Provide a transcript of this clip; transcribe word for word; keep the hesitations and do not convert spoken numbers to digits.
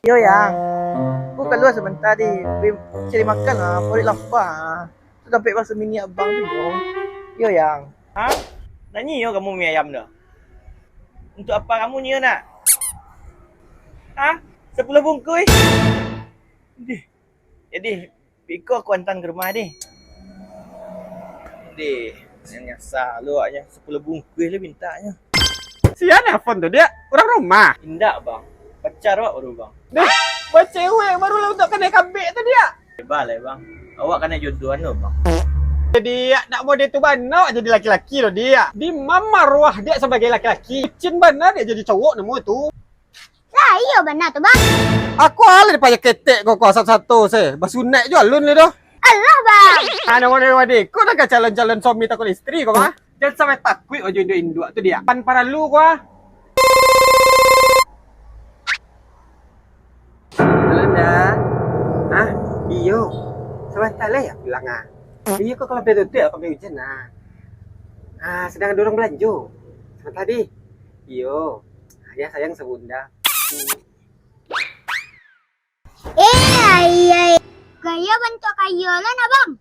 Yo, Yang. Aku kalua sabanta, deh. Pai cari makan lah, paruik lapa. Tu tampek baso mini abang tu, yo. Yo, Yang. Ha? Nak nyio kamu mi ayam tu? Untuak apa kamu nyio, nak? Ha? Sapuluah bungkuih? Dih. Jadi, iko aku antaan ka rumah, deh. Deh, yang nyasah lu awaknyo, sapuluah bungkuih lu mintaknyo. Sia nelfon tu, Diak? Urang rumah? Indak, Bang. Pacar awak baru, Bang. Deh, bacewek baru lah untuak kanai kabek tu, Diak. Bebas lah, Bang. Awak kanai jodohan lo, Bang. Jadi, Diak, nak model tu bana awak jadi laki-laki lo, Diak. Di ma maruah Diak sabagai laki-laki? Bucin bana Diak jadi cowok namo tu. Lah, iyo bana tu, Bang. Aku alah dipayah ketek kau, kau satu-satu se. Basunaik jo alun ni doh. Alah, Bang. Ah, namo-namo deh. Kau dah ka calon-calon suami takut istri kau, mah. Jan sampai takuik wajo induak-induak tu, Diak. Pan paralu kau, ah. Halo, Nda. Ah, iyo. Sabanta lai ya pulang, ah. Iyo, kau kalau betul tu ya, kami hujan, ah. Ah, sedang ada orang belanjo. Sabanta, deh. Iyo. Ya, sayang, sabunda. Eh, ai, ai. Gaya bantuak kayo lah, nah, Bang.